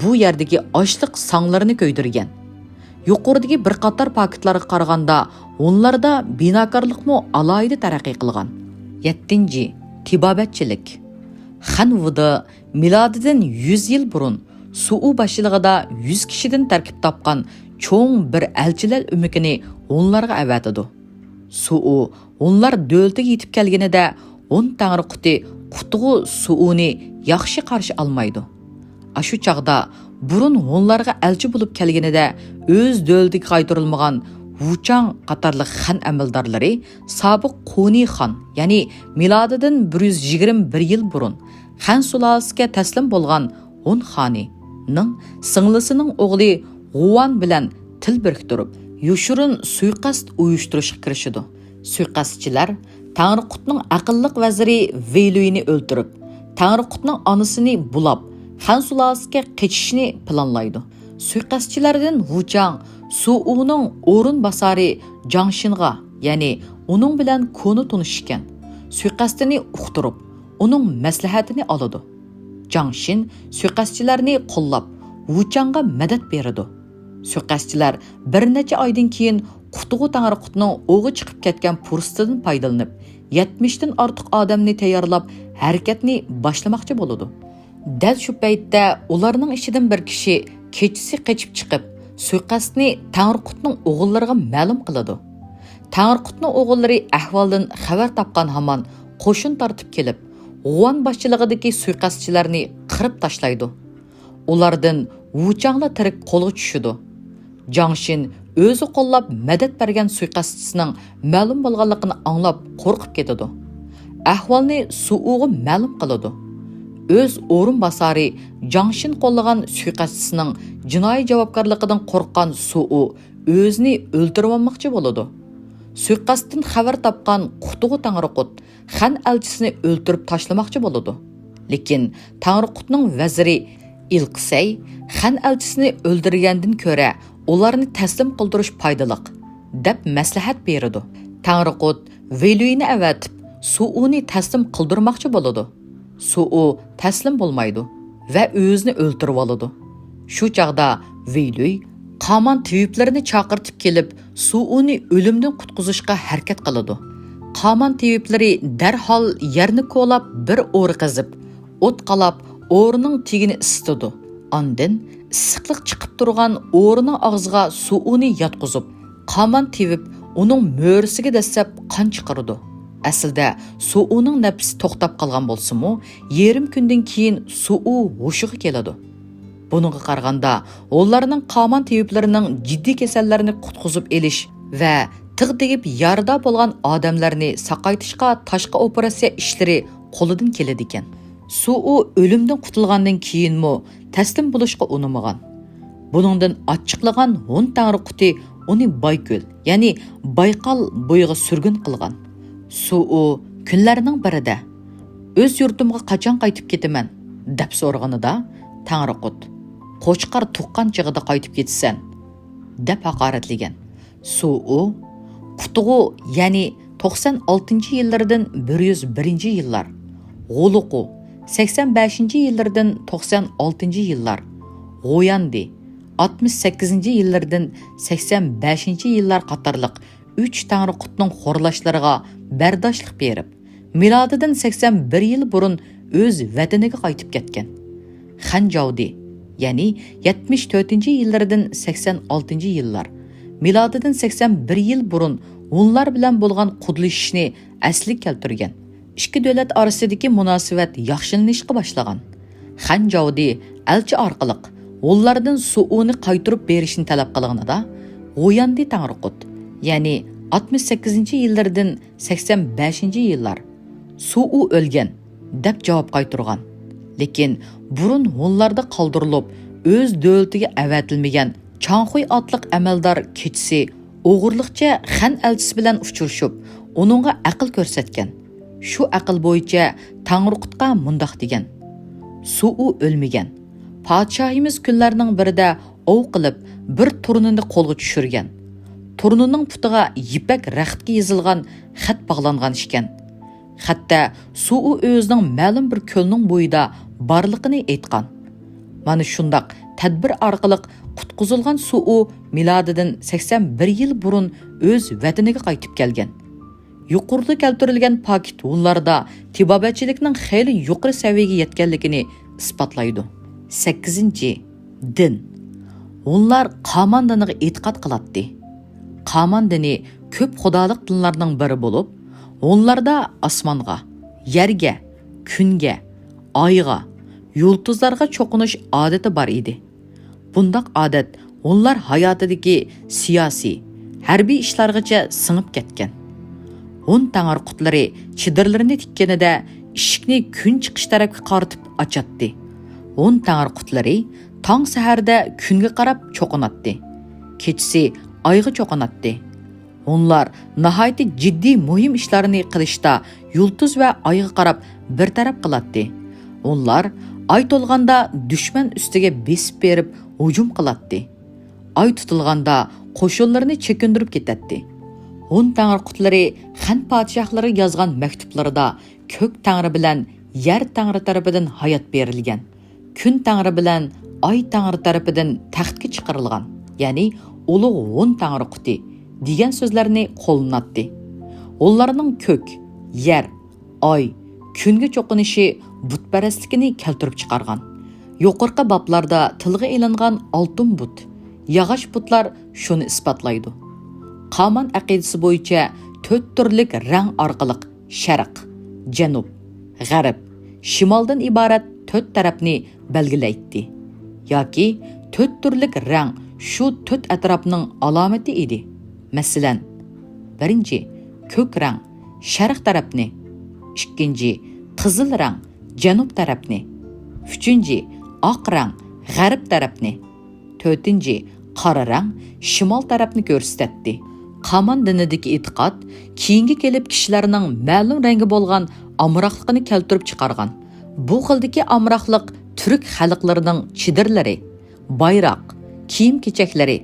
بۇ يەردىكى ئاشلىق ساڭلىرىنى كۆيدۈرگەن. يۇقىرىدىكى بىر قاتار پاكىتلارغا قارىغاندا، ھونلاردا بىناكارلىقمۇ ئالاھىدە تەرەققىي قىلغان. يەتتىنچى، تېبابەتچىلىك. خەن ۋۇدا مىلادىدىن يۈز يىل بۇرۇن سۇئۇ باشچىلىقىدا يۈز كىشىدىن تەركىب تاپقان چوڭ بىر ئەلچىلەر ئۆمىكىنى ھونلارغا ئەۋەتىدۇ. سۇئۇ ھونلار دۆلىتىگە يېتىپ كەلگىنىدە، ھون تەڭرىقۇتى قۇتغۇ سۇئۇنى ياخشى قارشى ئالمايدۇ. ئاشۇ چاغدا بۇرۇن ھونلارغا ئەلچى بولۇپ كەلگىنىدە ئۆز دۆلىتىگە قايتۇرۇلمىغان ۋۇچاڭ قاتارلىق خەن ئەمەلدارلىرى سابىق قۇنى خان، يەنى مىلادىدىن بىر يۈز يىگىرمە بىر يىل بۇرۇن خەن سۇلالىسىگە تەسلىم بولغان ھون خانىنىڭ سىڭلىسىنىڭ ئوغلى غۇۋان بىلەن تىل بىرىكتۈرۈپ، يوشۇرۇن سۇيىقەست ئۇيۇشتۇرۇشقا كىرىشىدۇ. سۇيىقەستچىلەر تەڭرىقۇتنىڭ ئەقىللىق ۋەزىرى ۋېيلۈينى ئۆلتۈرۈپ، تەڭرىقۇتنىڭ ئانىسىنى بۇلاپ، خەن سۇلالىسىگە قېچىشنى پىلانلايدۇ. سۇيىقەستچىلەردىن ۋۇچاڭ سۇئۇنىڭ ئورۇنباسارى جاڭشىنغا، يەنى ئۇنىڭ بىلەن كونا تونۇش ئىكەن، سۇيىقەستىنى ئۇقتۇرۇپ، ئۇنىڭ مەسلىھەتىنى ئالىدۇ. جاڭشىن سۇيىقەستچىلەرنى قوللاپ، ۋۇچاڭغا مەدەت بېرىدۇ. سۇيىقەستچىلەر بىر نەچچە ئايدىن كېيىن قۇتۇغۇ تەڭرىقۇتنىڭ ئوۋغا چىقىپ كەتكەن پۇرسىتىدىن پايدىلىنىپ، يەتمىشتىن ئارتۇق ئادەمنى تەييارلاپ، ھەرىكەتنى باشلىماقچى بولىدۇ. دەل شۇ پەيتتە ئۇلارنىڭ ئىچىدىن بىر كىشى كېچىسى قېچىپ چىقىپ، سۇيىقەستنى تەڭرىقۇتنىڭ ئوغۇللىرىغا مەلۇم قىلىدۇ. تەڭرىقۇتنىڭ ئوغۇللىرى ئەھۋالدىن خەۋەر تاپقان ھامان قوشۇن تارتىپ كېلىپ، غۇۋان باشچىلىقىدىكى سۇيىقەستچىلەرنى قىرىپ تاشلايدۇ. ئۇلاردىن ۋۇچاڭلا تىرىك قولغا چۈشىدۇ. جاڭشىن ئۆزى قوللاپ مەدەت بەرگەن سۇيىقەستچىسىنىڭ مەلۇم بولغانلىقىنى ئاڭلاپ قورقۇپ كېتىدۇ. ئەھۋالنى سۇئۇغا مەلۇم قىلىدۇ. ئۆز ئورۇنباسارى جاڭشىن قوللىغان سۇيىقەستچىسىنىڭ جىنايى جاۋابكارلىقىدىن قورققان سۇئۇ ئۆزىنى ئۆلتۈرۈۋالماقچى بولىدۇ. سۇيىقەستتىن خەۋەر تاپقان قۇتۇغۇ تەڭرىقۇت خەن ئەلچىسىنى ئۆلتۈرۈپ تاشلىماقچى بولىدۇ. لېكىن تەڭرىقۇتنىڭ ۋەزىرى ئىلقىسەي خەن ئەلچىسىنى ئۆلتۈرگەندىن كۆرە ئۇلارنى تەسلىم قىلدۇرۇش پايدىلىق، دەپ مەسلىھەت بېرىدۇ. تەڭرىقۇت ۋېيلۈينى ئەۋەتىپ، سۇئۇنى تەسلىم قىلدۇرماقچى بولىدۇ. سۇئۇ تەسلىم بولمايدۇ ۋە ئۆزىنى ئۆلتۈرۈۋالىدۇ. شۇ چاغدا ۋېيلۈي قامان تېۋىپلىرىنى چاقىرتىپ كېلىپ، سۇئۇنى ئۆلۈمدىن قۇتقۇزۇشقا ھەرىكەت قىلىدۇ. قامان تېۋىپلىرى دەرھال يەرنى كولاپ، بىر ئورا قېزىپ، ئوت قالاپ، ئورىنىڭ تېگىنى ئىسسىتىدۇ. ئاندىن ئىسسىقلىق چىقىپ تۇرغان ئورىنىڭ ئاغزىغا سۇئۇنى ياتقۇزۇپ، قامان تېۋىپ، ئۇنىڭ مۈرىسىگە دەسسەپ قان چىقىرىدۇ. ئەسلىدە سۇئۇنىڭ نەپىسى توختاپ قالغان بولسىمۇ، يېرىم كۈندىن كېيىن سۇئۇ ھوشىغا كېلىدۇ. بۇنىڭغا قارىغاندا، ھونلارنىڭ قامان تېۋىپلىرىنىڭ جىددىي كېسەللەرنى قۇتقۇزۇپ ئېلىش ۋە تىغ تېگىپ يارىدار بولغان ئادەملەرنى ساقايتىشقا تاشقى ئوپېراتسىيە ئىشلىرى قولىدىن كېلىدىكەن. سۇئۇ ئۆلۈمدىن قۇتۇلغاندىن كېيىنمۇ تەسلىم بولۇشقا ئۇنىمىغان. بۇنىڭدىن ئاچچىقلىغان ھون تەڭرىقۇتى ئۇنى بايكۆل، يەنى بايقال بويىغا سۈرگۈن قىلغان. سۇئۇ كۈنلەرنىڭ بىرىدە، «ئۆز يۇرتۇمغا قاچان قايتىپ كېتىمەن؟» دەپ سورىغىنىدا، تەڭرىقۇت، «قوچقار تۇغقان چېغىدا قايتىپ كېتىسەن» دەپ ھاقارەتلىگەن. سۇئۇ، قۇتۇغۇ، يەنى توقسان ئالتىنچى يىللىرىدىن بىر يۈز بىرىنچى يىللار، غۇلۇقۇ، سەكسەن بەشىنچى يىللىرىدىن توقسان ئالتىنچى يىللار، غۇياندى، ئاتمىش سەككىزىنچى يىللىرىدىن سەكسەن بەشىنچى يىللار قاتارلىق ئۈچ تەڭرىقۇتنىڭ خورلاشلىرىغا بەرداشلىق بېرىپ، مىلادىدىن سەكسەن بىر يىل بۇرۇن ئۆز ۋەتىنىگە قايتىپ كەتكەن. خەن جاۋدى، يەنى يەتمىش تۆتىنچى يىللىرىدىن سەكسەن ئالتىنچى يىللار، مىلادىدىن سەكسەن بىر يىل بۇرۇن ھونلار بىلەن بولغان قۇدىلىشىشنى ئەسلىگە كەلتۈرگەن. ئىككى دۆلەت ئارىسىدىكى مۇناسىۋەت ياخشىلىنىشقا باشلىغان. خەن جاۋدى ئەلچى ئارقىلىق ھونلاردىن سۇئۇنى قايتۇرۇپ بېرىشنى تەلەپ قىلغىنىدا، غۇياندى تەڭرىقۇت، يەنى ئاتمىش سەككىزىنچى يىللىرىدىن سەكسەن بەشىنچى يىللار، سۇئۇ ئۆلگەن، دەپ جاۋاب قايتۇرغان. لېكىن بۇرۇن ھونلاردا قالدۇرۇلۇپ، ئۆز دۆلىتىگە ئەۋەتىلمىگەن چاڭخۇي ئاتلىق ئەمەلدار كېچىسى ئوغرىلىقچە خەن ئەلچىسى بىلەن ئۇچرىشىپ، ئۇنىڭغا ئەقىل كۆرسەتكەن. شۇ ئەقىل بويىچە تەڭرىقۇتقا مۇنداق دېگەن: «سۇئۇ ئۆلمىگەن. پادىشاھىمىز كۈنلەرنىڭ بىرىدە ئوۋ قىلىپ، بىر تۇرنىنى قولغا چۈشۈرگەن. تۇرنىنىڭ پۇتىغا يىپەك رەختكە يېزىلغان خەت باغلانغان ئىكەن. خەتتە سۇئۇ ئۆزىنىڭ مەلۇم بىر كۆلنىڭ بويىدا بارلىقىنى ئېيتقان. مانا شۇنداق تەدبىر ئارقىلىق قۇتقۇزۇلغان سۇئۇ مىلادىدىن سەكسەن بىر يىل بۇرۇن ئۆز ۋەتىنىگە قايتىپ كەلگەن.» يۇقىرىدا كەلتۈرۈلگەن پاكىت ھونلاردا تېبابەتچىلىكنىڭ خېلى يۇقىرى سەۋىيەگە يەتكەنلىكىنى ئىسپاتلايدۇ. سەككىزىنچى، دىن. ھونلار قامان دىنىغا ئېتىقاد قىلاتتى. قامان دىنى كۆپ خۇدالىق دىنلارنىڭ بىرى بولۇپ، ھونلاردا ئاسمانغا، يەرگە، كۈنگە، ئايغا، يۇلتۇزلارغا چوقۇنۇش ئادىتى بار ئىدى. بۇنداق ئادەت ھونلار ھاياتىدىكى سىياسىي، ھەربىي ئىشلارغىچە سىڭىپ كەتكەن. ھون تەڭرىقۇتلىرى چېدىرلىرىنى تىككىنىدە ئىشىكنى كۈن چىقىش تەرەپكە قارىتىپ ئاچاتتى. ھون تەڭرىقۇتلىرى تاڭ سەھەردە كۈنگە قاراپ چوقۇناتتى. كېچىسى ئايغا چوقۇناتتى. ھونلار ناھايىتى جىددىي مۇھىم ئىشلارنى قىلىشتا يۇلتۇز ۋە ئايغا قاراپ بىر تەرەپ قىلاتتى. ھونلار ئاي تولغاندا دۈشمەن ئۈستىگە بېسىپ بېرىپ ھۇجۇم قىلاتتى. ئاي تۇتۇلغاندا قوشۇنلىرىنى چېكىندۈرۈپ كېتەتتى. ھون تەڭرىقۇتلىرى خەن پادىشاھلىرىغا يازغان مەكتۇپلىرىدا كۆك تەڭرى بىلەن يەر تەڭرى تەرىپىدىن ھايات بېرىلگەن، كۈن تەڭرى بىلەن ئاي تەڭرى تەرىپىدىن تەختكە چىقىرىلغان، يەنى ئۇلۇغ ھون تەڭرىقۇتى دېگەن سۆزلەرنى قوللىناتتى. ھونلارنىڭ كۆك، يەر، ئاي، كۈنگە چوقۇنۇشى بۇتپەرەسلىكىنى كەلتۈرۈپ چىقارغان. يۇقىرىقى بابلاردا تىلغا ئېلىنغان ئالتۇن بۇت، ياغاچ بۇتلار شۇنى ئىسپاتلايدۇ. قامان ئەقىدىسى بويىچە تۆت تۈرلۈك رەڭ ئارقىلىق شەرق، جەنۇب، غەرب، شىمالدىن ئىبارەت تۆت تەرەپنى بەلگىلەيتتى. ياكى تۆت تۈرلۈك رەڭ شۇ تۆت ئەتراپنىڭ ئالامىتى ئىدى. مەسىلەن، بىرىنچى، كۆك رەڭ شەرق تەرەپنى، ئىككىنچى، قىزىل رەڭ جەنۇب تەرەپنى، ئۈچىنچى، ئاق رەڭ غەرب تەرەپنى، تۆتىنچى، قارا رەڭ شىمال تەرەپنى كۆرسىتەتتى. قامان دىنىدىكى ئېتىقاد كېيىنگە كېلىپ كىشىلەرنىڭ مەلۇم رەڭگە بولغان ئامراقلىقىنى كەلتۈرۈپ چىقارغان. بۇ خىلدىكى ئامراقلىق تۈرك خەلقلىرىنىڭ چېدىرلىرى، بايراق، كىيىم-كېچەكلىرى،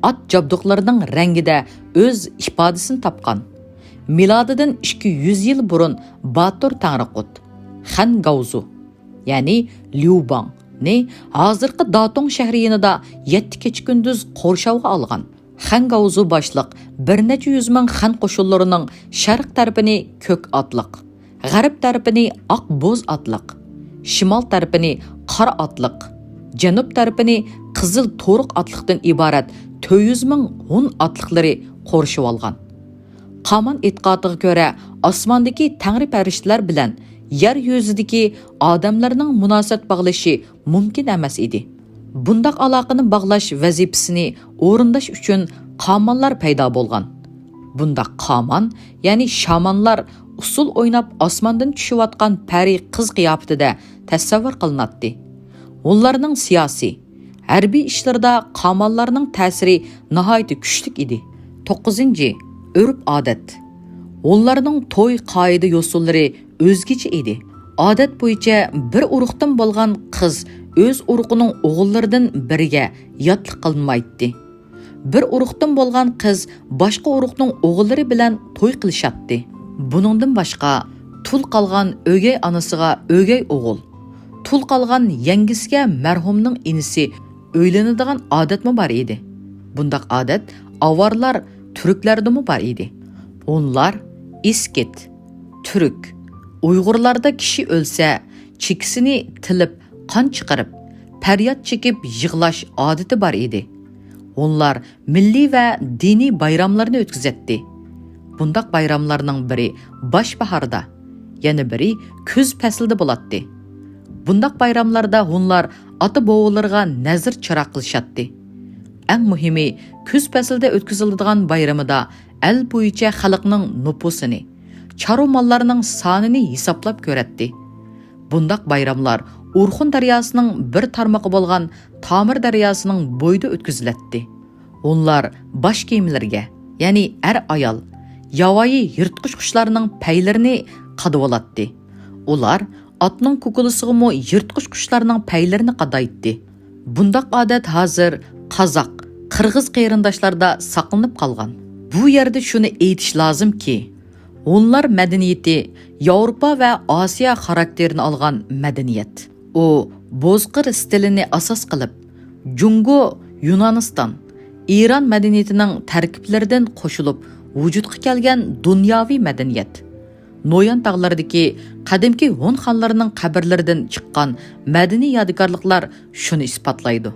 ئات جابدۇقلىرىنىڭ رەڭگىدە ئۆز ئىپادىسىنى تاپقان. مىلادىدىن ئىككى يۈز يىل بۇرۇن باتۇر تەڭرىقۇت، خەن گاۋزۇ، يەنى ليۇباڭنى ھازىرقى داتۇڭ شەھىرى يېنىدا يەتتە كېچە-كۈندۈز قورشاۋغا ئالغان. خەن گاۋزۇ باشلىق بىر نەچچە يۈز مىڭ خەن قوشۇنلىرىنىڭ شەرق تەرىپىنى كۆك ئاتلىق، غەرب تەرىپىنى ئاق بوز ئاتلىق، شىمال تەرىپىنى قارا ئاتلىق، جەنۇب تەرىپىنى قىزىل تورۇق ئاتلىقتىن ئىبارەت تۆت يۈز مىڭ ھون ئاتلىقلىرى قورشىۋالغان. قامان ئېتىقادىغا كۆرە، ئاسماندىكى تەڭرى پەرىشتىلەر بىلەن يەر يۈزىدىكى ئادەملەرنىڭ مۇناسىۋەت باغلىشى مۇمكىن ئەمەس ئىدى. بۇنداق ئالاقىنى باغلاش ۋەزىپىسىنى ئورۇنداش ئۈچۈن قامانلار پەيدا بولغان. بۇنداق قامان، يەنى شامانلار ئۇسسۇل ئويناپ ئاسماندىن چۈشۈۋاتقان پەرى قىز قىياپىتىدە تەسەۋۋۇر قىلىناتتى. ھونلارنىڭ سىياسىي، ھەربىي ئىشلىرىدا قامانلارنىڭ تەسىرى ناھايىتى كۈچلۈك ئىدى. توققۇزىنچى، ئۆرپ-ئادەت. ھونلارنىڭ توي قائىدە-يوسۇنلىرى ئۆزگىچە ئىدى. ئادەت بويىچە بىر ئۇرۇقتىن بولغان قىز ئۆز ئۇرۇقىنىڭ ئوغۇللىرىدىن بىرىگە ياتلىق قىلىنمايتتى. بىر ئۇرۇقتىن بولغان قىز باشقا ئۇرۇقنىڭ ئوغۇللىرى بىلەن توي قىلىشاتتى. بۇنىڭدىن باشقا، تۇل قالغان ئۆگەي ئانىسىغا ئۆگەي ئوغۇل، تۇل قالغان يەڭگىسىگە مەرھۇمنىڭ ئىنىسى ئۆيلىنىدىغان ئادەتمۇ بار ئىدى. بۇنداق ئادەت ئاۋارلار تۈركلەردىمۇ بار ئىدى. ھونلار، ئىسكىت، تۈرك، ئۇيغۇرلاردا كىشى ئۆلسە، چېكىسىنى تىلىپ، قان چىقىرىپ، پەرياد چېكىپ يىغلاش ئادىتى بار ئىدى. ھونلار مىللىي ۋە دىنىي بايراملىرىنى ئۆتكۈزەتتى. بۇنداق بايراملارنىڭ بىرى باش باھاردا، يەنە بىرى كۈز پەسلىدە بولاتتى. بۇنداق بايراملاردا ھونلار ئاتا-بوۋىلىرىغا نەزىر چىراغ قىلىشاتتى. ئەڭ مۇھىمى، كۈز پەسلىدە ئۆتكۈزۈلىدىغان بايرىمىدا ئەل بويىچە خەلقنىڭ نوپۇسىنى، چارۋا ماللارنىڭ سانىنى ھېسابلاپ كۆرەتتى. بۇنداق بايراملار ئورخۇن دەرياسىنىڭ بىر تارمىقى بولغان تامىر دەرياسىنىڭ بويىدا ئۆتكۈزۈلەتتى. ھونلار باش كىيىملىرىگە، يەنى ئەر-ئايال، ياۋايى يىرتقۇچ قۇشلارنىڭ پەيلىرىنى قادىۋالاتتى. ئۇلار ئاتنىڭ كوكۇلىسىغىمۇ يىرتقۇچ قۇشلارنىڭ پەيلىرىنى قادايتتى. بۇنداق ئادەت ھازىر قازاق، قىرغىز قېرىنداشلاردا ساقلىنىپ قالغان. بۇ يەردە شۇنى ئېيتىش لازىمكى، ھونلار مەدەنىيىتى ياۋروپا ۋە ئاسىيا خاراكتېرىنى ئالغان مەدەنىيەت. ئۇ بوزقىر ئىستىلىنى ئاساس قىلىپ، جۇڭگو، يۇنانىستان، ئىران مەدەنىيىتىنىڭ تەركىبلىرىدىن قوشۇلۇپ ۋۇجۇدقا كەلگەن دۇنياۋى مەدەنىيەت. نويان تاغلىرىدىكى قەدىمكى ھون خانلىرىنىڭ قەبرىلىرىدىن چىققان مەدەنىي يادىكارلىقلار شۇنى ئىسپاتلايدۇ.